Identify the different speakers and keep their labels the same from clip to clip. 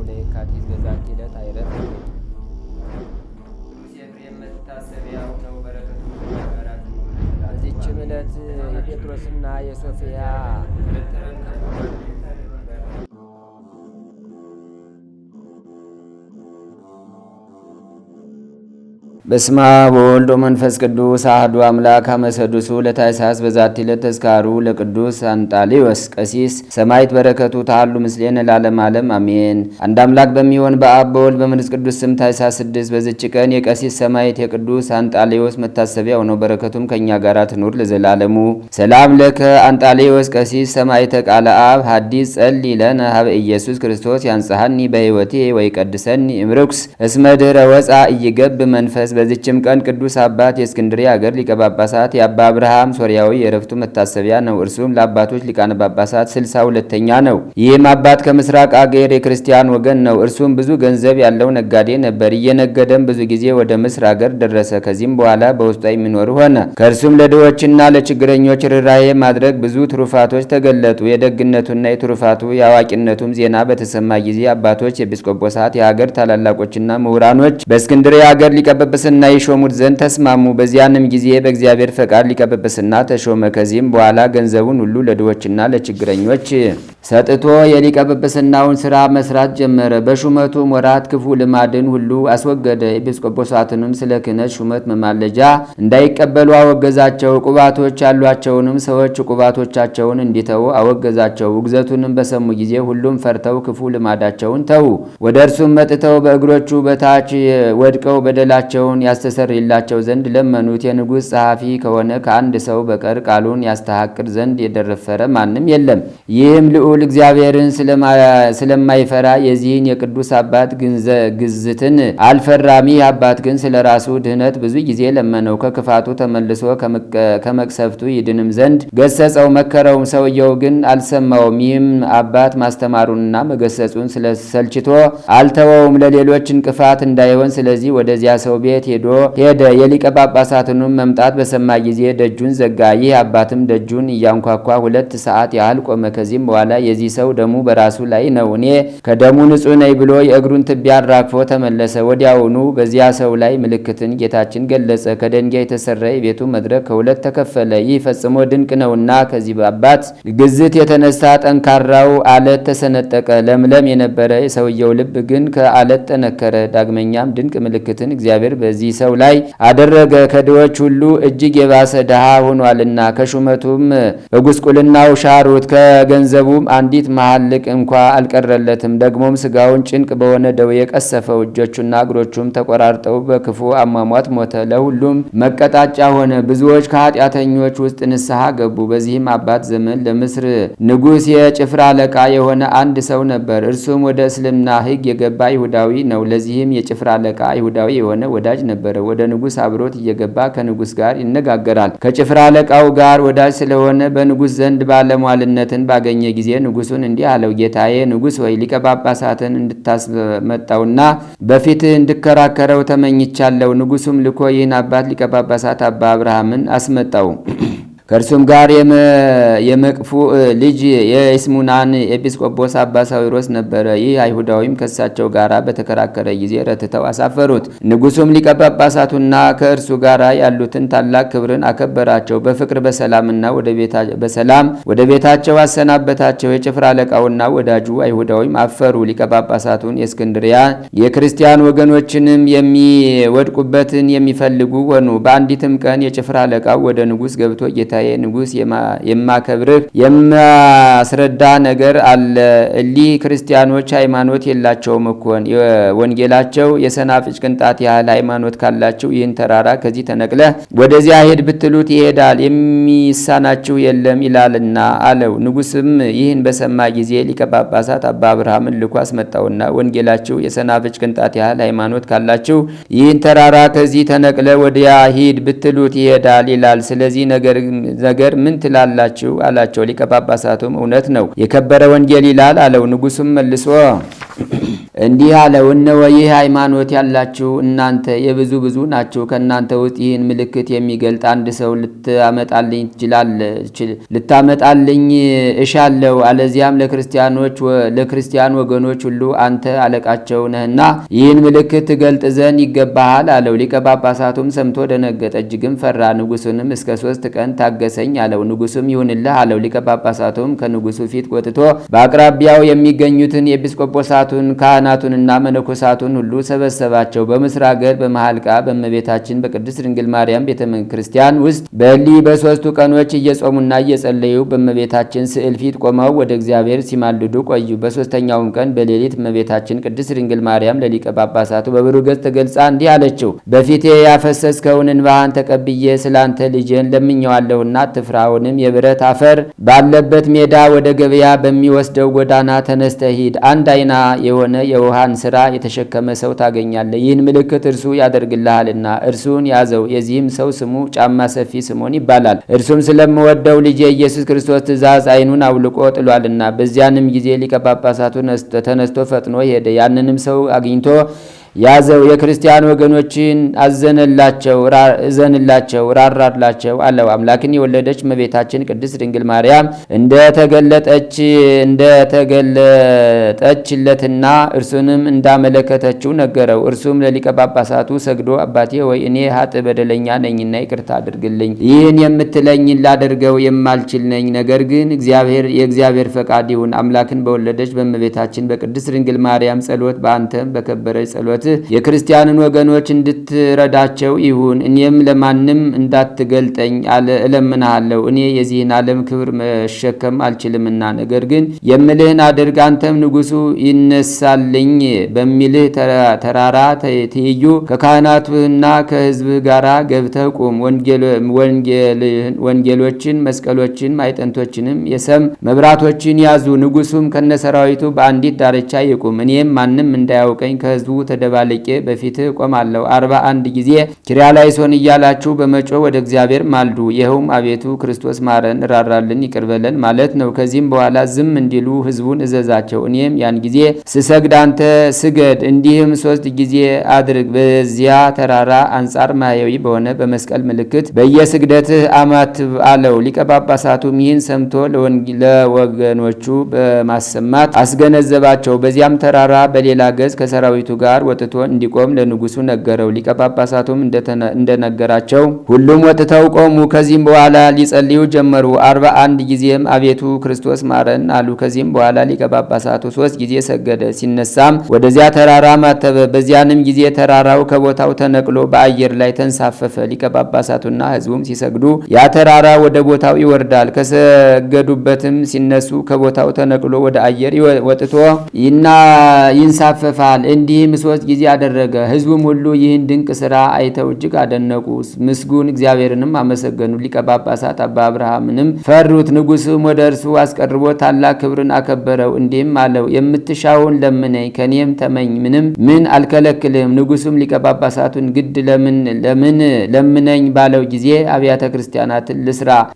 Speaker 1: ለየካቲት በዛቲ ዕለት አዕረፈ። ቅዱስ ኤፍሬም መታሰቢያው ነው። በረከቱ ከእኛ ጋር ትኑር። በዚችም ዕለት የጴጥሮስና የሶፊያ በስመ አብ ወወልድ ወመንፈስ ቅዱስ አሐዱ አምላክ። አመ ሠዱሱ ለታኅሳስ በዛቲ ዕለት ተዝካሩ ለቅዱስ አንጣሊዮስ ቀሲስ ሰማዕት። በረከቱ ተሃሉ ምስሌነ ለዓለመ ዓለም አሜን። አንድ አምላክ በሚሆን በአብ በወልድ በመንፈስ ቅዱስ ስም ታኅሳስ 6 በዚች ቀን የቀሲስ ሰማዕት የቅዱስ አንጣሊዮስ መታሰቢያው ነው። በረከቱም ከእኛ ጋር ትኑር ለዘላለሙ። ሰላም ለከ አንጣሊዮስ ቀሲስ ሰማዕተ ቃለ አብ ሐዲስ ጸሊ ለነ ኀበ ኢየሱስ ክርስቶስ ያንጽሐኒ በሕይወቴ ወይቀድሰኒ እምርኩስ እስመ ድኅረ ወፅአ ኢይገብእ መንፈስ። በዚችም ቀን ቅዱስ አባት የእስክንድርያ አገር ሊቀ ጳጳሳት የአባ አብርሃም ሶርያዊ የዕረፍቱ መታሰቢያ ነው። እርሱም ለአባቶች ሊቃነ ጳጳሳት 62ኛ ነው። ይህም አባት ከምስራቅ አገር የክርስቲያን ወገን ነው። እርሱም ብዙ ገንዘብ ያለው ነጋዴ ነበር። እየነገደም ብዙ ጊዜ ወደ ምስር አገር ደረሰ። ከዚህም በኋላ በውስጧ የሚኖር ሆነ። ከእርሱም ለድሆችና ለችግረኞች ርኅራኄ ማድረግ ብዙ ትሩፋቶች ተገለጡ። የደግነቱና የትሩፋቱ የአዋቂነቱም ዜና በተሰማ ጊዜ አባቶች ኤጲስቆጶሳት፣ የሀገር ታላላቆችና ምሁራኖች በእስክንድርያ አገር ሊቀ ጵጵስና ይሾሙት ዘንድ ተስማሙ። በዚያንም ጊዜ በእግዚአብሔር ፈቃድ ሊቀ ጵጵስና ተሾመ። ከዚህም በኋላ ገንዘቡን ሁሉ ለድሆችና ለችግረኞች ሰጥቶ የሊቀ ጵጵስናውን ስራ መስራት ጀመረ። በሹመቱም ወራት ክፉ ልማድን ሁሉ አስወገደ። ኤጲስቆጶሳትንም ስለ ክህነት ሹመት መማለጃ እንዳይቀበሉ አወገዛቸው። ቁባቶች ያሏቸውንም ሰዎች ቁባቶቻቸውን እንዲተዉ አወገዛቸው። ውግዘቱንም በሰሙ ጊዜ ሁሉም ፈርተው ክፉ ልማዳቸውን ተዉ። ወደ እርሱም መጥተው በእግሮቹ በታች ወድቀው በደላቸውን ያስተሰርይላቸው ዘንድ ለመኑት። የንጉሥ ጸሐፊ ከሆነ ከአንድ ሰው በቀር ቃሉን ያስተሐቅር ዘንድ የደረፈረ ማንም የለም። ይህም ልዑል እግዚአብሔርን ስለማይፈራ የዚህን የቅዱስ አባት ግዝትን አልፈራም። ይህ አባት ግን ስለ ራሱ ድህነት ብዙ ጊዜ ለመነው። ከክፋቱ ተመልሶ ከመቅሰፍቱ ይድንም ዘንድ ገሰጸው፣ መከረውም። ሰውየው ግን አልሰማውም። ይህም አባት ማስተማሩንና መገሰጹን ስለሰልችቶ አልተወውም፣ ለሌሎች እንቅፋት እንዳይሆን። ስለዚህ ወደዚያ ሰው ቤት ሄዶ ሄደ። የሊቀ ጳጳሳትንም መምጣት በሰማ ጊዜ ደጁን ዘጋ። ይህ አባትም ደጁን እያንኳኳ 2 ሰዓት ያህል ቆመ። ከዚህም በኋላ የዚህ ሰው ደሙ በራሱ ላይ ነው፣ እኔ ከደሙ ንጹሕ ነኝ ብሎ የእግሩን ትቢያ አራግፎ ተመለሰ። ወዲያውኑ በዚያ ሰው ላይ ምልክትን ጌታችን ገለጸ። ከደንጊያ የተሰራ የቤቱ መድረክ ከሁለት ተከፈለ። ይህ ፈጽሞ ድንቅ ነውና ከዚህ አባት ግዝት የተነሳ ጠንካራው አለት ተሰነጠቀ። ለምለም የነበረ የሰውየው ልብ ግን ከአለት ጠነከረ። ዳግመኛም ድንቅ ምልክትን እግዚአብሔር በዚህ ሰው ላይ አደረገ። ከድሆች ሁሉ እጅግ የባሰ ድሃ ሆኗልና ከሹመቱም በጉስቁልናው ሻሩት። ከገንዘቡም አንዲት መሐልቅ እንኳ አልቀረለትም። ደግሞም ስጋውን ጭንቅ በሆነ ደዌ ቀሰፈው። እጆቹና እግሮቹም ተቆራርጠው በክፉ አሟሟት ሞተ። ለሁሉም መቀጣጫ ሆነ። ብዙዎች ከኃጢአተኞች ውስጥ ንስሐ ገቡ። በዚህም አባት ዘመን ለምስር ንጉሥ የጭፍራ አለቃ የሆነ አንድ ሰው ነበር። እርሱም ወደ እስልምና ሕግ የገባ ይሁዳዊ ነው። ለዚህም የጭፍራ አለቃ ይሁዳዊ የሆነ ወዳጅ ነበረ። ወደ ንጉሥ አብሮት እየገባ ከንጉሥ ጋር ይነጋገራል። ከጭፍራ አለቃው ጋር ወዳጅ ስለሆነ በንጉሥ ዘንድ ባለሟልነትን ባገኘ ጊዜ ንጉሱን እንዲህ አለው፣ ጌታዬ ንጉሥ ሆይ፣ ሊቀ ጳጳሳትን እንድታስመጣውና በፊት እንድከራከረው ተመኝቻለሁ። ንጉሱም ልኮ ይህን አባት ሊቀ ጳጳሳት አባ አብርሃምን አስመጣው። ከእርሱም ጋር የመቅፉ ልጅ የኢስሙናን ኤጲስቆጶስ አባ ሳዊሮስ ነበረ። ይህ አይሁዳዊም ከእሳቸው ጋር በተከራከረ ጊዜ ረትተው አሳፈሩት። ንጉሱም ሊቀ ጳጳሳቱና ከእርሱ ጋር ያሉትን ታላቅ ክብርን አከበራቸው። በፍቅር በሰላምና በሰላም ወደ ቤታቸው አሰናበታቸው። የጭፍራ አለቃውና ወዳጁ አይሁዳዊም አፈሩ። ሊቀ ጳጳሳቱን የእስክንድሪያ የክርስቲያን ወገኖችንም የሚወድቁበትን የሚፈልጉ ሆኑ። በአንዲትም ቀን የጭፍራ አለቃው ወደ ንጉስ ገብቶ ጌታዬ ንጉስ፣ የማከብርህ የማስረዳ ነገር አለ። እሊህ ክርስቲያኖች ሃይማኖት የላቸውም እኮን ወንጌላቸው የሰናፍጭ ቅንጣት ያህል ሃይማኖት ካላችሁ ይህን ተራራ ከዚህ ተነቅለህ ወደዚያ ሄድ ብትሉት ይሄዳል፣ የሚሳናችሁ የለም ይላልና አለው። ንጉስም ይህን በሰማ ጊዜ ሊቀ ጳጳሳት አባ አብርሃምን ልኮ አስመጣውና ወንጌላችሁ የሰናፍጭ ቅንጣት ያህል ሃይማኖት ካላችሁ ይህን ተራራ ከዚህ ተነቅለ ወዲያ ሂድ ብትሉት ይሄዳል ይላል። ስለዚህ ነገር ምን ትላላችሁ? አላቸው። ሊቀ ጳጳሳቱም እውነት ነው፣ የከበረ ወንጌል ይላል አለው። ንጉሱም መልሶ እንዲህ አለው፣ እነሆ ይህ ሃይማኖት ያላችሁ እናንተ የብዙ ብዙ ናችሁ። ከእናንተ ውስጥ ይህን ምልክት የሚገልጥ አንድ ሰው ልታመጣልኝ እሻለሁ። አለዚያም ለክርስቲያን ወገኖች ሁሉ አንተ አለቃቸው ነህና ይህን ምልክት ትገልጥ ዘንድ ይገባሃል አለው። ሊቀ ጳጳሳቱም ሰምቶ ደነገጠ፣ እጅግም ፈራ። ንጉሱንም እስከ 3 ቀን ታገሰኝ አለው። ንጉሱም ይሁንልህ አለው። ሊቀ ጳጳሳቱም ከንጉሱ ፊት ወጥቶ በአቅራቢያው የሚገኙትን ኤጲስቆጶሳቱን ካህናቱንና መነኮሳቱን ሁሉ ሰበሰባቸው። በምስር አገር በመሐልቃ በእመቤታችን በቅድስት ድንግል ማርያም ቤተ ክርስቲያን ውስጥ በሊ በ3ቱ ቀኖች እየጾሙና እየጸለዩ በእመቤታችን ስዕል ፊት ቆመው ወደ እግዚአብሔር ሲማልዱ ቆዩ። በ3ኛውም ቀን በሌሊት እመቤታችን ቅድስት ድንግል ማርያም ለሊቀ ጳጳሳቱ በብሩህ ገጽ ተገልጻ እንዲህ አለችው። በፊቴ ያፈሰስከውን እንባህን ተቀብዬ ስላንተ ልጄን ለምኜዋለሁና አትፍራ። አሁንም የብረት አፈር ባለበት ሜዳ ወደ ገበያ በሚወስደው ጎዳና ተነስተህ ሂድ። አንድ አይና የሆነ የውሃን ስራ የተሸከመ ሰው ታገኛለህ። ይህን ምልክት እርሱ ያደርግልሃልና እርሱን ያዘው። የዚህም ሰው ስሙ ጫማ ሰፊ ስምዖን ይባላል። እርሱም ስለምወደው ልጄ ኢየሱስ ክርስቶስ ትእዛዝ ዓይኑን አውልቆ ጥሏልና። በዚያንም ጊዜ ሊቀ ጳጳሳቱ ተነስቶ ፈጥኖ ሄደ። ያንንም ሰው አግኝቶ ያዘው። የክርስቲያን ወገኖችን አዘነላቸው፣ እዘንላቸው፣ ራራላቸው አለው። አምላክን የወለደች እመቤታችን ቅድስት ድንግል ማርያም እንደተገለጠችለትና እርሱንም እንዳመለከተችው ነገረው። እርሱም ለሊቀ ጳጳሳቱ ሰግዶ አባቴ ሆይ እኔ ኃጥእ በደለኛ ነኝና ይቅርታ አድርግልኝ። ይህን የምትለኝን ላደርገው የማልችል ነኝ። ነገር ግን የእግዚአብሔር ፈቃድ ይሁን። አምላክን በወለደች በእመቤታችን በቅድስት ድንግል ማርያም ጸሎት በአንተም በከበረች ጸሎት የክርስቲያንን ወገኖች እንድትረዳቸው ይሁን። እኔም ለማንም እንዳትገልጠኝ እለምንሃለሁ። እኔ የዚህን ዓለም ክብር መሸከም አልችልምና፣ ነገር ግን የምልህን አድርግ። አንተም ንጉሱ ይነሳልኝ በሚልህ ተራራ ትይዩ ከካህናቱና ከሕዝብህ ጋር ገብተህ ቁም። ወንጌሎችን፣ መስቀሎችን፣ ማዕጠንቶችንም የሰም መብራቶችን ያዙ። ንጉሱም ከነሰራዊቱ በአንዲት ዳርቻ ይቁም። እኔም ማንም እንዳያውቀኝ ከሕዝቡ ተደባልቄ በፊትህ እቆማለሁ። 41 ጊዜ ኪርያላይሶን እያላችሁ በመጮህ ወደ እግዚአብሔር ማልዱ። ይኸውም አቤቱ ክርስቶስ ማረን፣ ራራልን፣ ይቅር በለን ማለት ነው። ከዚህም በኋላ ዝም እንዲሉ ሕዝቡን እዘዛቸው። እኔም ያን ጊዜ ስሰግድ አንተ ስገድ። እንዲህም 3 ጊዜ አድርግ። በዚያ ተራራ አንጻር ማያዊ በሆነ በመስቀል ምልክት በየስግደትህ አማትብ አለው። ሊቀ ጳጳሳቱም ይህን ሰምቶ ለወገኖቹ በማሰማት አስገነዘባቸው። በዚያም ተራራ በሌላ ገጽ ከሰራዊቱ ጋር ወጥቶ እንዲቆም ለንጉሱ ነገረው። ሊቀ ጳጳሳቱም እንደነገራቸው ሁሉም ወጥተው ቆሙ። ከዚህም በኋላ ሊጸልዩ ጀመሩ። 41 ጊዜም አቤቱ ክርስቶስ ማረን አሉ። ከዚህም በኋላ ሊቀ ጳጳሳቱ 3 ጊዜ ሰገደ። ሲነሳም ወደዚያ ተራራ ማተበ። በዚያንም ጊዜ ተራራው ከቦታው ተነቅሎ በአየር ላይ ተንሳፈፈ። ሊቀ ጳጳሳቱና ሕዝቡም ሲሰግዱ ያ ተራራ ወደ ቦታው ይወርዳል። ከሰገዱበትም ሲነሱ ከቦታው ተነቅሎ ወደ አየር ወጥቶ ይንሳፈፋል። እንዲህም 3 ጊዜ አደረገ። ሕዝቡም ሁሉ ይህን ድንቅ ስራ አይተው እጅግ አደነቁ። ምስጉን እግዚአብሔርንም አመሰገኑ። ሊቀ ጳጳሳት አባ አብርሃምንም ፈሩት። ንጉሱም ወደ እርሱ አስቀርቦ ታላቅ ክብርን አከበረው። እንዲህም አለው፣ የምትሻውን ለምነኝ፣ ከኔም ተመኝ፣ ምንም ምን አልከለክልህም። ንጉሱም ሊቀ ጳጳሳቱን ግድ ለምን ለምን ለምነኝ ባለው ጊዜ አብያተ ክርስቲያናትን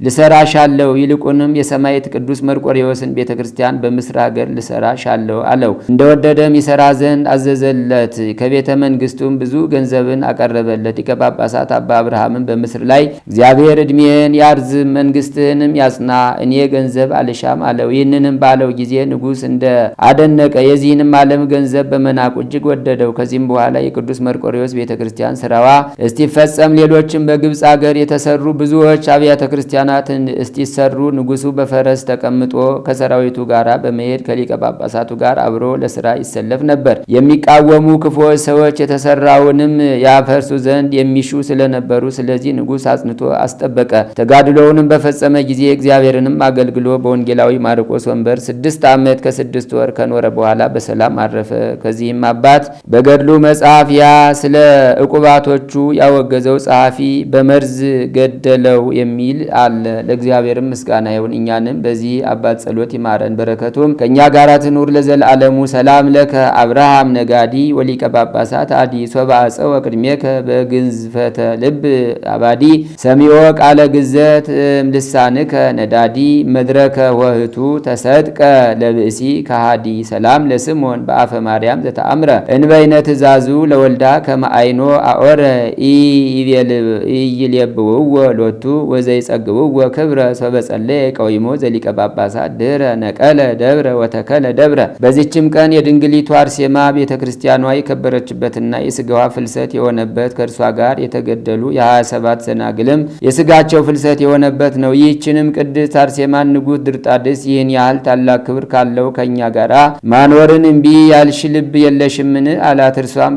Speaker 1: ልሰራ ሻለው፣ ይልቁንም የሰማዕት ቅዱስ መርቆሬዎስን ቤተ ክርስቲያን በምስር ሀገር ልሰራ ሻለው አለው። እንደወደደም ይሰራ ዘንድ አዘዘለት። ከቤተ መንግስቱም ብዙ ገንዘብን አቀረበለት። ሊቀ ጳጳሳት አባ አብርሃምን በምስር ላይ እግዚአብሔር ዕድሜህን ያርዝም መንግስትህንም ያጽና፣ እኔ ገንዘብ አልሻም አለው። ይህንንም ባለው ጊዜ ንጉስ እንደ አደነቀ የዚህንም ዓለም ገንዘብ በመናቁ እጅግ ወደደው። ከዚህም በኋላ የቅዱስ መርቆሬዎስ ቤተ ክርስቲያን ስራዋ እስቲፈጸም ሌሎችም በግብፅ አገር የተሰሩ ብዙዎች አብያተ ክርስቲያናት እስቲሰሩ ንጉሱ በፈረስ ተቀምጦ ከሰራዊቱ ጋር በመሄድ ከሊቀ ጳጳሳቱ ጋር አብሮ ለስራ ይሰለፍ ነበር። የሚቃወሙ ክፉዎች ሰዎች የተሰራውንም ያፈርሱ ዘንድ የሚሹ ስለነበሩ ስለዚህ ንጉስ አጽንቶ አስጠበቀ። ተጋድሎውንም በፈጸመ ጊዜ እግዚአብሔርንም አገልግሎ በወንጌላዊ ማርቆስ ወንበር 6 ዓመት ከ6 ወር ከኖረ በኋላ በሰላም አረፈ። ከዚህም አባት በገድሉ መጽሐፍ ያ ስለ ዕቁባቶቹ ያወገዘው ጸሐፊ በመርዝ ገደለው የሚል አለ። ለእግዚአብሔርም ምስጋና ይሁን፣ እኛንም በዚህ አባት ጸሎት ይማረን፣ በረከቱም ከእኛ ጋር ትኑር ለዘላለሙ። ሰላም ለከ አብርሃም ነጋዲ ሊቀ ጳጳሳት አዲ ሶበ አፀወ ቅድሜከ በግንዝፈተ ልብ አባዲ ሰሚዎ ቃለ ግዘት እምልሳንከ ነዳዲ መድረከ ወህቱ ተሰጥቀ ለብእሲ ከሃዲ ሰላም ለስምዖን በአፈ ማርያም ዘተአምረ እንበይነ ትእዛዙ ለወልዳ ከመ አይኖ አኦረ ኢይሌብውዎ ሎቱ ወዘይጸግብዎ ክብረ ሶበ ጸለየ ቀዊሞ ዘሊቀ ጳጳሳት ድህረ ነቀለ ደብረ ወተከለ ደብረ። በዚችም ቀን የድንግሊቱ አርሴማ ቤተ ክርስቲያኗ የከበረችበትና የስጋዋ ፍልሰት የሆነበት ከእርሷ ጋር የተገደሉ የ27 ዘናግልም የስጋቸው ፍልሰት የሆነበት ነው። ይህችንም ቅድስት አርሴማን ንጉሥ ድርጣድስ ይህን ያህል ታላቅ ክብር ካለው ከእኛ ጋራ ማኖርን እምቢ ያልሽ ልብ የለሽምን? አላት። እርሷም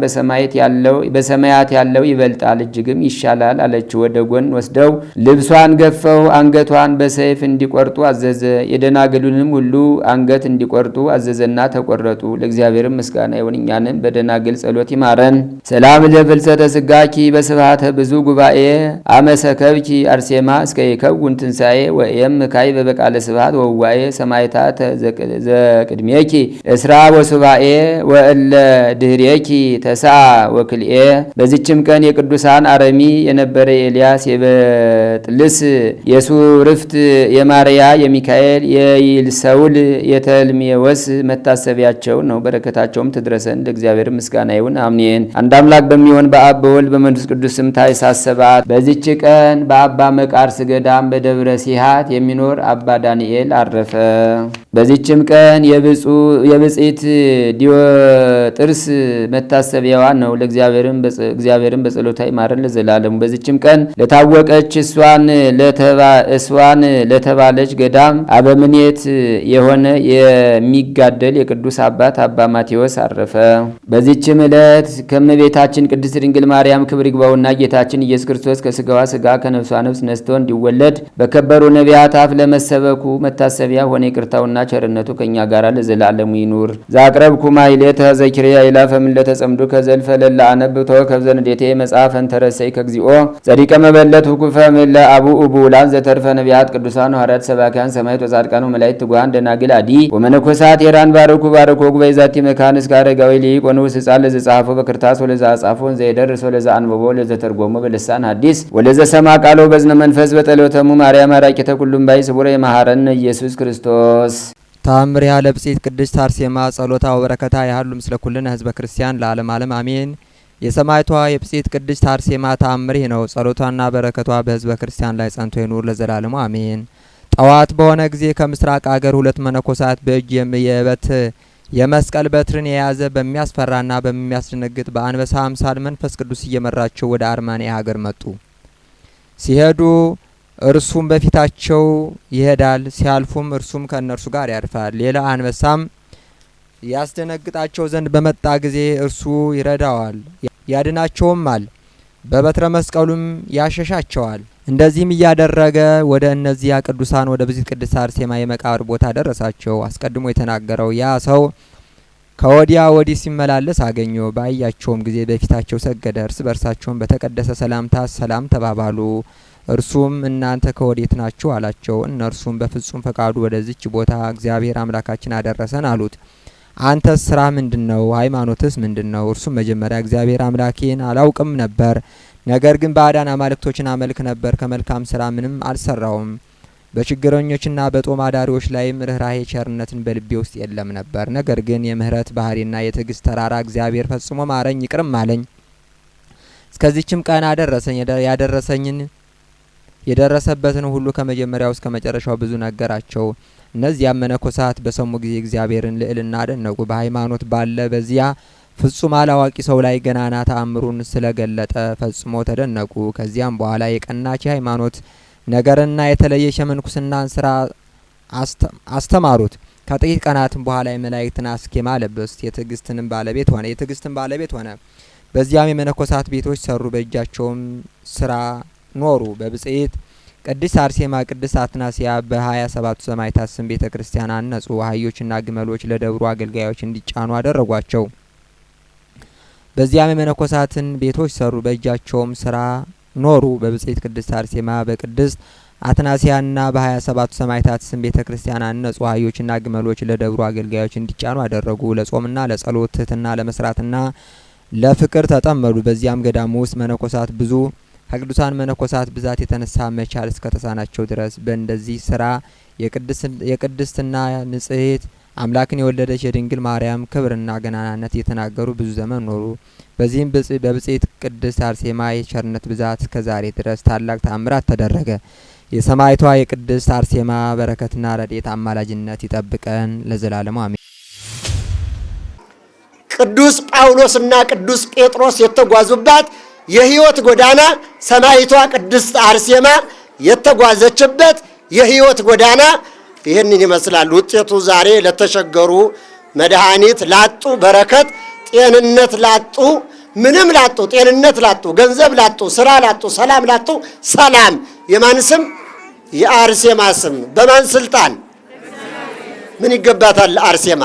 Speaker 1: በሰማያት ያለው ይበልጣል እጅግም ይሻላል አለች። ወደ ጎን ወስደው ልብሷን ገፈው አንገቷን በሰይፍ እንዲቆርጡ አዘዘ። የደናግሉንም ሁሉ አንገት እንዲቆርጡ አዘዘና ተቆረጡ። ለእግዚአብሔርም ምስጋና ይሁን፣ እኛንም በደናግል ጸሎት ይማረን። ሰላም ለፍልሰተ ስጋኪ በስብሐተ ብዙ ጉባኤ አመሰከብኪ አርሴማ እስከ ይከውን ትንሣኤ ወእም ካይ በበቃለ ስብሐት ወዋኤ ሰማይታተ ዘቅድሜኪ እስራ ወሱባኤ ወእለ ድህሬኪ ተሳ ወክልኤ። በዚችም ቀን የቅዱሳን አረሚ የነበረ ኤልያስ፣ የበጥልስ፣ የሱርፍት፣ የማርያ፣ የሚካኤል፣ የይልሰውል፣ የተልሜወስ መታሰቢያቸው ነው። በረከታቸውም ትድረሰን። ለእግዚአብሔር ምስጋና ይሁን አሜን። አንድ አምላክ በሚሆን በአብ በወልድ በመንፈስ ቅዱስ ስም ታኅሳስ 7 በዚች ቀን በአባ መቃርስ ገዳም በደብረ ሲሃት የሚኖር አባ ዳንኤል አረፈ። በዚችም ቀን የብጽዕት ዲዮጥርስ መታሰቢያዋ ነው። ለእግዚአብሔርም በጸሎታ ይማረን ለዘላለሙ። በዚችም ቀን ለታወቀች እሷን ለተባለች ገዳም አበምኔት የሆነ የሚጋደል የቅዱስ አባት አባ ማቴዎስ አረፈ። በዚችም ዕለት ከእመቤታችን ቅድስት ድንግል ማርያም ክብር ይግባውና ጌታችን ኢየሱስ ክርስቶስ ከስጋዋ ስጋ ከነፍሷ ነፍስ ነስቶ እንዲወለድ በከበሩ ነቢያት አፍ ለመሰበኩ መታሰቢያ ሆነ። ይቅርታውና ቸርነቱ ከእኛ ጋር ለዘላለሙ ይኑር። ዛቅረብኩ ማሕሌተ ዘኪርያ ይላፈ ምለተ ጸምዱ ከዘልፈ ለላ አነብቶ ከብዘንዴቴ መጽሐፈ እንተረሰይ ከግዚኦ ጸዲቀ መበለት ሁኩፈ ምለ አቡ ኡቡላን ዘተርፈ ነቢያት ቅዱሳን ሐዋርያት ሰባኪያን ሰማዕት ወጻድቃን ወመላእክት ትጉሃን ደናግል አዲ ወመነኮሳት ሄራን ባርኩ ባርኮ ጉባኤ ዛቲ መካን እስከ አረጋዊ ሊቅ ወንዑስ ሕፃን ለዘጻፎ በክርታስ ወለዘ አጻፎ ዘይደርስ ወለዘ አንበቦ ለዘተርጎሞ በልሳን ሐዲስ ወለዘ ሰማ ቃሎ በዝነ መንፈስ በጸሎተሙ ማርያም አራቂተ ኩሉም ባይ ስቡረ የመሐረነ ኢየሱስ ክርስቶስ።
Speaker 2: ተአምሪሃ ለብጽዕት ቅድስት አርሴማ ጸሎታ ወበረከታ ያህሉ ምስለ ኩልነ ህዝበ ክርስቲያን ለዓለም ዓለም አሜን። የሰማዕቷ የብጽዕት ቅድስት አርሴማ ተአምር ይህ ነው። ጸሎቷና በረከቷ በህዝበ ክርስቲያን ላይ ጸንቶ ይኑር ለዘላለሙ አሜን። ጠዋት በሆነ ጊዜ ከምስራቅ አገር ሁለት መነኮሳት በእጅ የበት የመስቀል በትርን የያዘ በሚያስፈራና በሚያስደነግጥ በአንበሳ አምሳል መንፈስ ቅዱስ እየመራቸው ወደ አርማንያ ሀገር መጡ። ሲሄዱ እርሱም በፊታቸው ይሄዳል፣ ሲያልፉም እርሱም ከእነርሱ ጋር ያርፋል። ሌላ አንበሳም ያስደነግጣቸው ዘንድ በመጣ ጊዜ እርሱ ይረዳዋል፣ ያድናቸውማል፣ በበትረ መስቀሉም ያሸሻቸዋል። እንደዚህም እያደረገ ወደ እነዚያ ቅዱሳን ወደ ብጽዕት ቅድስት አርሴማ የመቃብር ቦታ ደረሳቸው። አስቀድሞ የተናገረው ያ ሰው ከወዲያ ወዲህ ሲመላለስ አገኘው። ባያቸውም ጊዜ በፊታቸው ሰገደ። እርስ በርሳቸውም በተቀደሰ ሰላምታ ሰላም ተባባሉ። እርሱም እናንተ ከወዴት ናችሁ? አላቸው። እነርሱም በፍጹም ፈቃዱ ወደዚች ቦታ እግዚአብሔር አምላካችን አደረሰን አሉት። አንተስ ስራ ምንድን ነው? ሃይማኖትስ ምንድን ነው? እርሱም መጀመሪያ እግዚአብሔር አምላኬን አላውቅም ነበር፣ ነገር ግን ባዕዳን አማልክቶችን አመልክ ነበር። ከመልካም ስራ ምንም አልሰራውም። በችግረኞችና በጦም አዳሪዎች ላይም ርኅራሄ ቸርነትን በልቤ ውስጥ የለም ነበር። ነገር ግን የምህረት ባህሪና የትዕግስት ተራራ እግዚአብሔር ፈጽሞ ማረኝ ይቅርም አለኝ። እስከዚችም ቀን አደረሰኝ። ያደረሰኝን የደረሰበትን ሁሉ ከመጀመሪያው እስከ መጨረሻው ብዙ ነገራቸው። እነዚያም መነኮሳት በሰሙ ጊዜ እግዚአብሔርን ልዕልና አደነቁ። በሃይማኖት ባለ በዚያ ፍጹም አላዋቂ ሰው ላይ ገናና ተአምሩን ስለገለጠ ፈጽሞ ተደነቁ። ከዚያም በኋላ የቀናች የሃይማኖት ነገርና የተለየች የምንኩስናን ስራ አስተማሩት። ከጥቂት ቀናትም በኋላ የመላእክትን አስኬማ ለበሱት። የትዕግስትንም ባለቤት ሆነ የትዕግስትን ባለቤት ሆነ። በዚያም የመነኮሳት ቤቶች ሰሩ፣ በእጃቸውም ስራ ኖሩ። በብጽዕት ቅድስት አርሴማ ቅድስት አትናሲያ በ27ቱ ሰማዕታት ስም ቤተ ክርስቲያን አነጹ። አህዮችና ግመሎች ለደብሩ አገልጋዮች እንዲጫኑ አደረጓቸው። በዚያም የመነኮሳትን ቤቶች ሰሩ፣ በእጃቸውም ስራ ኖሩ። በብጽዕት ቅድስት አርሴማ በቅድስት አትናሲያና በ27ቱ ሰማዕታት ስም ቤተ ክርስቲያን አነጹ። አህዮችና ግመሎች ለደብሩ አገልጋዮች እንዲጫኑ አደረጉ። ለጾምና ለጸሎት ትህትና ለመስራትና ለፍቅር ተጠመዱ። በዚያም ገዳም ውስጥ መነኮሳት ብዙ ከቅዱሳን መነኮሳት ብዛት የተነሳ መቻል እስከ ተሳናቸው ድረስ በእንደዚህ ስራ የቅድስትና ንጽሕት አምላክን የወለደች የድንግል ማርያም ክብርና ገናናነት እየተናገሩ ብዙ ዘመን ኖሩ። በዚህም በብጽዕት ቅድስት አርሴማ የቸርነት ብዛት እስከ ዛሬ ድረስ ታላቅ ተአምራት ተደረገ። የሰማዕቷ የቅድስት አርሴማ በረከትና ረድኤት አማላጅነት ይጠብቀን ለዘላለሙ አሜን።
Speaker 3: ቅዱስ ጳውሎስና ቅዱስ ጴጥሮስ የተጓዙባት የሕይወት ጎዳና ሰማዕቷ ቅድስት አርሴማ የተጓዘችበት የሕይወት ጎዳና ይህንን ይመስላል። ውጤቱ ዛሬ ለተቸገሩ መድኃኒት ላጡ በረከት፣ ጤንነት ላጡ ምንም ላጡ ጤንነት ላጡ ገንዘብ ላጡ ስራ ላጡ ሰላም ላጡ ሰላም የማን ስም? የአርሴማ ስም። በማን ስልጣን? ምን ይገባታል አርሴማ?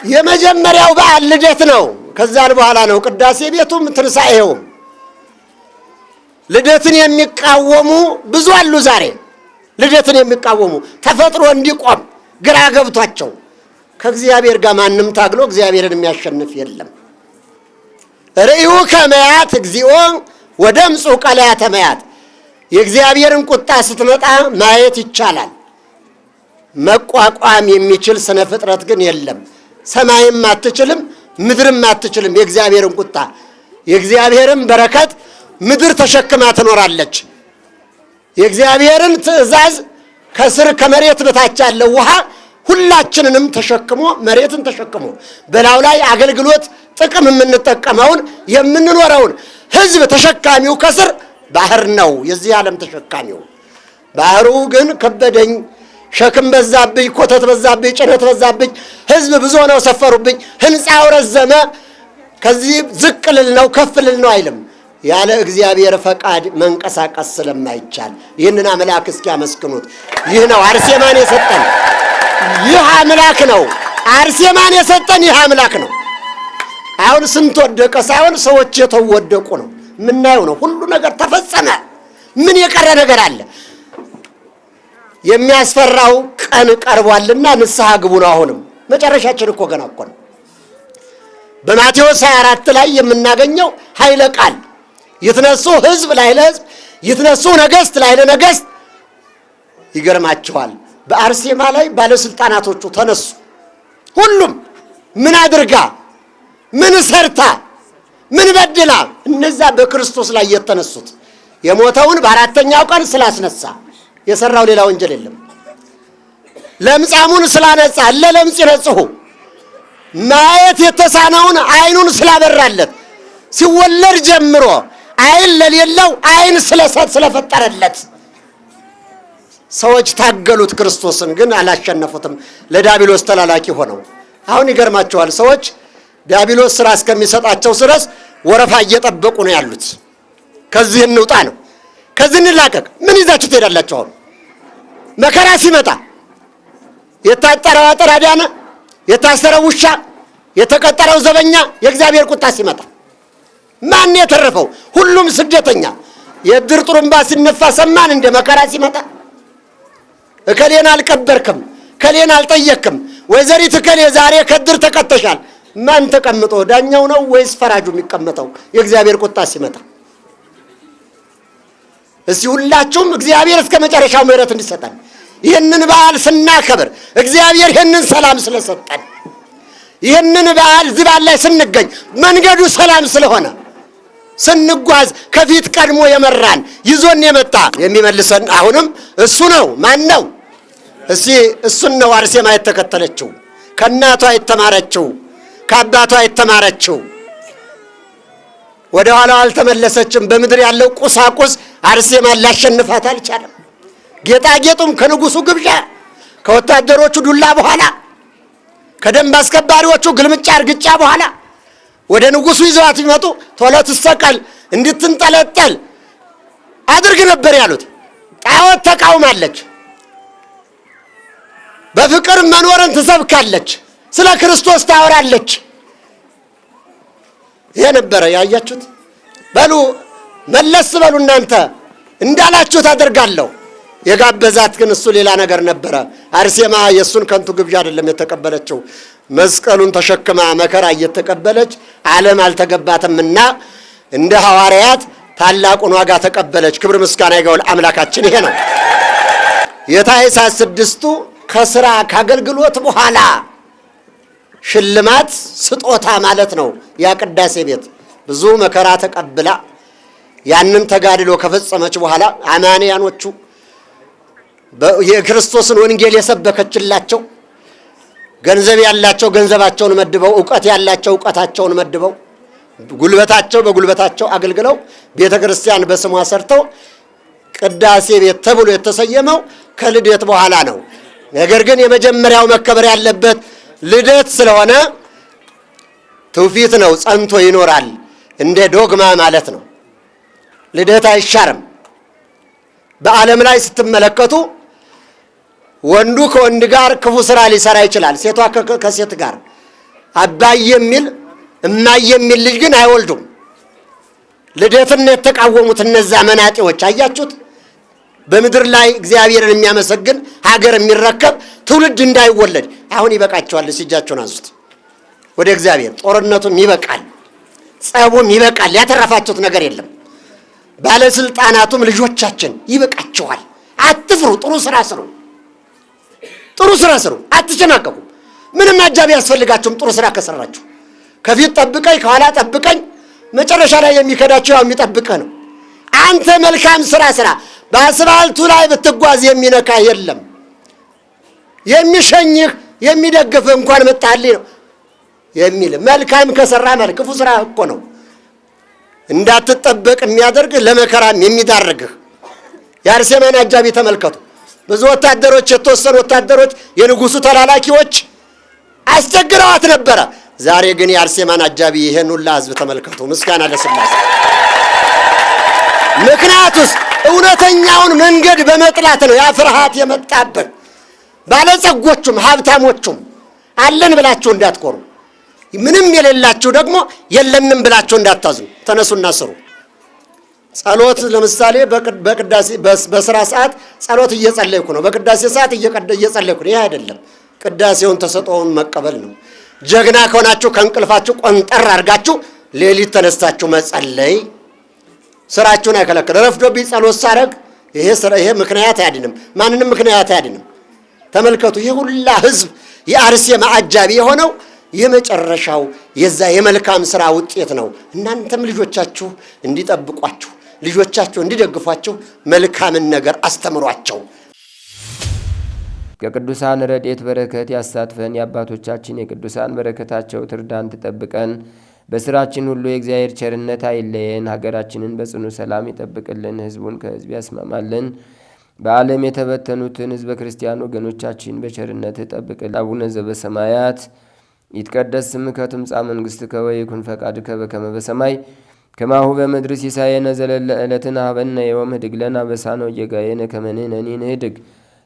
Speaker 3: የመጀመሪያው በዓል ልደት ነው። ከዛን በኋላ ነው ቅዳሴ ቤቱም ትንሣኤውም። ልደትን የሚቃወሙ ብዙ አሉ። ዛሬ ልደትን የሚቃወሙ ተፈጥሮ እንዲቆም ግራ ገብቷቸው ከእግዚአብሔር ጋር ማንም ታግሎ እግዚአብሔርን የሚያሸንፍ የለም። ርእዩ ከመያት እግዚኦ ወደምፁ ቀላያተ መያት። የእግዚአብሔርን ቁጣ ስትመጣ ማየት ይቻላል። መቋቋም የሚችል ስነ ፍጥረት ግን የለም። ሰማይም አትችልም፣ ምድርም አትችልም። የእግዚአብሔርን ቁጣ የእግዚአብሔርን በረከት ምድር ተሸክማ ትኖራለች። የእግዚአብሔርን ትእዛዝ ከስር ከመሬት በታች ያለው ውሃ ሁላችንንም ተሸክሞ መሬትን ተሸክሞ በላዩ ላይ አገልግሎት ጥቅም የምንጠቀመውን የምንኖረውን ሕዝብ ተሸካሚው ከስር ባህር ነው። የዚህ ዓለም ተሸካሚው ባህሩ ግን ከበደኝ፣ ሸክም በዛብኝ፣ ኮተት በዛብኝ፣ ጭነት በዛብኝ፣ ሕዝብ ብዙ ሆነው ሰፈሩብኝ፣ ሕንፃው ረዘመ፣ ከዚህ ዝቅ ልል ነው ከፍ ልል ነው አይልም። ያለ እግዚአብሔር ፈቃድ መንቀሳቀስ ስለማይቻል ይህንን አምላክ እስኪ ያመስግኑት። ይህ ነው አርሴማን የሰጠን ይህ አምላክ ነው። አርሴማን የሰጠን ይህ አምላክ ነው። አሁን ስንት ወደቀ ሳይሆን ሰዎች የተወደቁ ነው የምናየው ነው። ሁሉ ነገር ተፈጸመ። ምን የቀረ ነገር አለ? የሚያስፈራው ቀን ቀርቧልና ንስሐ ግቡ ነው። አሁንም መጨረሻችን እኮ ገና እኮ ነው። በማቴዎስ 24 ላይ የምናገኘው ኃይለ ቃል ይትነሱ ሕዝብ ላዕለ ሕዝብ፣ ይትነሱ ነገሥት ላዕለ ነገሥት። ይገርማቸዋል። በአርሴማ ላይ ባለስልጣናቶቹ ተነሱ። ሁሉም ምን አድርጋ፣ ምን ሰርታ፣ ምን በድላ? እነዛ በክርስቶስ ላይ የተነሱት የሞተውን በአራተኛው ቀን ስላስነሳ የሰራው ሌላ ወንጀል የለም። ለምጻሙን ስላነጻ ለለምጽ ይነጽሁ ማየት የተሳነውን ዓይኑን ስላበራለት ሲወለድ ጀምሮ ዓይን ለሌለው ዓይን ስለፈጠረለት ሰዎች ታገሉት። ክርስቶስን ግን አላሸነፉትም። ለዲያብሎስ ተላላኪ ሆነው አሁን ይገርማቸዋል። ሰዎች ዲያብሎስ ስራ እስከሚሰጣቸው ድረስ ወረፋ እየጠበቁ ነው ያሉት። ከዚህ እንውጣ ነው፣ ከዚህ እንላቀቅ። ምን ይዛችሁ ትሄዳላችሁ? አሁን መከራ ሲመጣ የታጠረው አጥር አዳነ፣ የታሰረው ውሻ፣ የተቀጠረው ዘበኛ፣ የእግዚአብሔር ቁጣ ሲመጣ ማን የተረፈው? ሁሉም ስደተኛ። የእድር ጥሩምባ ሲነፋ ሰማን እንደ መከራ ሲመጣ እከሌን አልቀበርክም፣ እከሌን አልጠየክም፣ ወይዘሪት እከሌ ዛሬ ከእድር ተቀተሻል። ማን ተቀምጦ? ዳኛው ነው ወይስ ፈራጁ የሚቀመጠው? የእግዚአብሔር ቁጣ ሲመጣ እስቲ ሁላችሁም እግዚአብሔር እስከ መጨረሻው ምሕረት እንዲሰጠን ይህንን በዓል ስናከብር እግዚአብሔር ይህንን ሰላም ስለሰጠን ይህንን በዓል እዚህ በዓል ላይ ስንገኝ መንገዱ ሰላም ስለሆነ ስንጓዝ ከፊት ቀድሞ የመራን ይዞን የመጣ የሚመልሰን አሁንም እሱ ነው። ማን ነው? እስቲ እሱን ነው አርሴማ የተከተለችው፣ ከእናቷ የተማረችው፣ ከአባቷ የተማረችው። ወደ ኋላው አልተመለሰችም። በምድር ያለው ቁሳቁስ አርሴማን ሊያሸንፋት አልቻለም። ጌጣጌጡም ከንጉሱ ግብዣ ከወታደሮቹ ዱላ በኋላ ከደንብ አስከባሪዎቹ ግልምጫ እርግጫ በኋላ ወደ ንጉሱ ይዘዋት ቢመጡ ቶሎ ትሰቀል እንድትንጠለጠል አድርግ ነበር ያሉት። ጣዖት ተቃውማለች። በፍቅር መኖርን ትሰብካለች። ስለ ክርስቶስ ታወራለች። ይሄ ነበረ ያያችሁት። በሉ መለስ በሉ እናንተ እንዳላችሁት አደርጋለሁ። የጋበዛት ግን እሱ ሌላ ነገር ነበረ። አርሴማ የእሱን ከንቱ ግብዣ አይደለም የተቀበለችው። መስቀሉን ተሸክማ መከራ እየተቀበለች ዓለም አልተገባትምና እንደ ሐዋርያት ታላቁን ዋጋ ተቀበለች። ክብር ምስጋና ይገባው አምላካችን። ይሄ ነው የታኅሳስ 6ቱ ከስራ ከአገልግሎት በኋላ ሽልማት ስጦታ ማለት ነው። ያ ቅዳሴ ቤት ብዙ መከራ ተቀብላ ያንን ተጋድሎ ከፈጸመች በኋላ አማንያኖቹ የክርስቶስን ወንጌል የሰበከችላቸው ገንዘብ ያላቸው ገንዘባቸውን መድበው፣ እውቀት ያላቸው እውቀታቸውን መድበው፣ ጉልበታቸው በጉልበታቸው አገልግለው ቤተ ክርስቲያን በስሟ ሰርተው ቅዳሴ ቤት ተብሎ የተሰየመው ከልደት በኋላ ነው። ነገር ግን የመጀመሪያው መከበር ያለበት ልደት ስለሆነ ትውፊት ነው፣ ጸንቶ ይኖራል። እንደ ዶግማ ማለት ነው። ልደት አይሻርም። በዓለም ላይ ስትመለከቱ ወንዱ ከወንድ ጋር ክፉ ስራ ሊሰራ ይችላል፣ ሴቷ ከሴት ጋር። አባዬ የሚል እማዬ የሚል ልጅ ግን አይወልዱም። ልደትን የተቃወሙት እነዛ መናጤዎች አያችሁት? በምድር ላይ እግዚአብሔርን የሚያመሰግን ሀገር የሚረከብ ትውልድ እንዳይወለድ አሁን ይበቃቸዋል። እጃቸውን አንሱት ወደ እግዚአብሔር። ጦርነቱም ይበቃል፣ ጸቡም ይበቃል። ያተረፋችሁት ነገር የለም። ባለስልጣናቱም ልጆቻችን ይበቃቸዋል። አትፍሩ፣ ጥሩ ስራ ስሩ፣ ጥሩ ስራ ስሩ። አትሸማቀቁ። ምንም አጃቢ ያስፈልጋችሁም። ጥሩ ስራ ከሰራችሁ ከፊት ጠብቀኝ፣ ከኋላ ጠብቀኝ፣ መጨረሻ ላይ የሚከዳቸው ያው የሚጠብቅህ ነው። አንተ መልካም ስራ ስራ። በአስፋልቱ ላይ ብትጓዝ የሚነካ የለም። የሚሸኝህ የሚደግፍህ እንኳን መጣልኝ ነው የሚል። መልካም ከሰራ ማለት ክፉ ስራ እኮ ነው እንዳትጠበቅ የሚያደርግህ ለመከራም የሚዳርግህ። የአርሴማን አጃቢ ተመልከቱ። ብዙ ወታደሮች፣ የተወሰኑ ወታደሮች የንጉሱ ተላላኪዎች አስቸግረዋት ነበረ። ዛሬ ግን የአርሴማን አጃቢ ይሄን ሁላ ህዝብ ተመልከቱ። ምስጋና ለሥላሴ። ምክንያቱስ እውነተኛውን መንገድ በመጥላት ነው ያ ፍርሃት የመጣብን። ባለጸጎቹም ሀብታሞቹም አለን ብላችሁ እንዳትኮሩ፣ ምንም የሌላችሁ ደግሞ የለንም ብላችሁ እንዳታዝኑ። ተነሱና ስሩ። ጸሎት ለምሳሌ በቅዳሴ በስራ ሰዓት ጸሎት እየጸለይኩ ነው፣ በቅዳሴ ሰዓት እየጸለይኩ ነው። ይሄ አይደለም። ቅዳሴውን ተሰጥኦውን መቀበል ነው። ጀግና ከሆናችሁ ከእንቅልፋችሁ ቆንጠር አድርጋችሁ ሌሊት ተነስታችሁ መጸለይ ስራችሁን አይከለክል። ረፍዶብኝ ጸሎት ሳረግ ይሄ ምክንያት አያድንም፣ ማንንም ምክንያት አያድንም። ተመልከቱ፣ ይህ ሁላ ህዝብ የአርሴማ አጃቢ የሆነው የመጨረሻው የዛ የመልካም ስራ ውጤት ነው። እናንተም ልጆቻችሁ እንዲጠብቋችሁ፣ ልጆቻችሁ እንዲደግፏችሁ መልካምን ነገር አስተምሯቸው።
Speaker 1: ከቅዱሳን ረድኤት በረከት ያሳትፈን። የአባቶቻችን የቅዱሳን በረከታቸው ትርዳን፣ ትጠብቀን። በስራችን ሁሉ የእግዚአብሔር ቸርነት አይለየን። ሀገራችንን በጽኑ ሰላም ይጠብቅልን፣ ህዝቡን ከህዝብ ያስማማልን። በዓለም የተበተኑትን ህዝበ ክርስቲያን ወገኖቻችን በቸርነት ጠብቅልን። አቡነ ዘበሰማያት ይትቀደስ ስምከ ትምጻእ መንግሥትከ ወይኩን ፈቃድከ በከመ በሰማይ ከማሁ በምድር ሲሳየነ ዘለለ ዕለትነ ሀበነ ዮም ህድግ ለነ አበሳነ ወጌጋየነ ከመ ንሕነኒ ንህድግ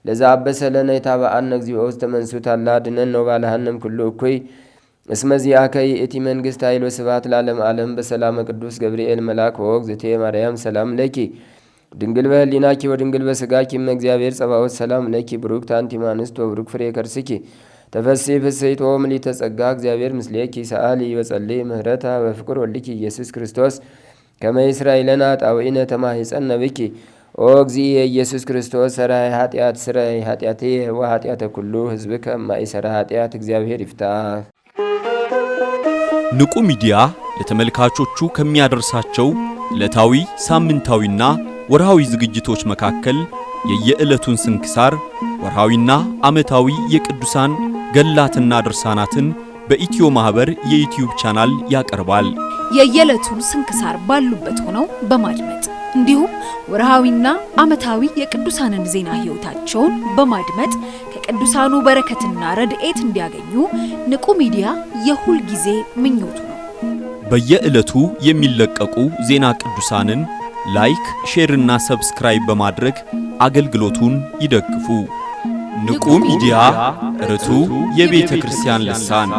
Speaker 1: ለዘ አበሰ ለነ ኢታብአነ እግዚኦ ውስተ መንሱት አላ አድኅነነ ወባልሐነ እምኩሉ እኩይ እስመ ዚአከ ይእቲ መንግሥት ኃይል ወስብሐት ለዓለመ ዓለም። በሰላመ ቅዱስ ገብርኤል መልአክ ኦ እግዝእትየ ማርያም ሰላም ለኪ ድንግል በህሊናኪ ወድንግል በስጋኪ እመ እግዚአብሔር ጸባኦት ሰላም ለኪ ብሩክት አንቲ እምአንስት ወብሩክ ፍሬ ከርስኪ ተፈሥሒ ፍሥሕት ኦ ምልዕተ ጸጋ እግዚአብሔር ምስሌኪ ሰአሊ ወጸልዪ ምህረተ በፍቅር ወልድኪ ኢየሱስ ክርስቶስ ከመ ይስረይ ለነ ኃጣውኢነ ተማኅፀነ ብኪ ኦ እግዚእ ኢየሱስ ክርስቶስ ሰራይ ኃጢአት ስረይ ኃጢአትየ ወኃጢአተ ኩሉ ህዝብ ከማይሰራ ኃጢአት እግዚአብሔር ይፍታ።
Speaker 4: ንቁ ሚዲያ ለተመልካቾቹ ከሚያደርሳቸው ዕለታዊ፣ ሳምንታዊና ወርሃዊ ዝግጅቶች መካከል የየዕለቱን ስንክሳር፣ ወርሃዊና ዓመታዊ የቅዱሳን ገድላትና ድርሳናትን በኢትዮ ማህበር የዩቲዩብ ቻናል ያቀርባል።
Speaker 5: የየዕለቱን ስንክሳር ባሉበት ሆነው በማድመጥ እንዲሁም ወርሃዊና ዓመታዊ የቅዱሳንን ዜና ሕይወታቸውን በማድመጥ ከቅዱሳኑ በረከትና ረድኤት እንዲያገኙ ንቁ ሚዲያ የሁል ጊዜ ምኞቱ ነው።
Speaker 4: በየዕለቱ የሚለቀቁ ዜና ቅዱሳንን like፣ share እና subscribe በማድረግ አገልግሎቱን ይደግፉ። ንቁ ሚዲያ ርቱዕ የቤተ ክርስቲያን ልሳን።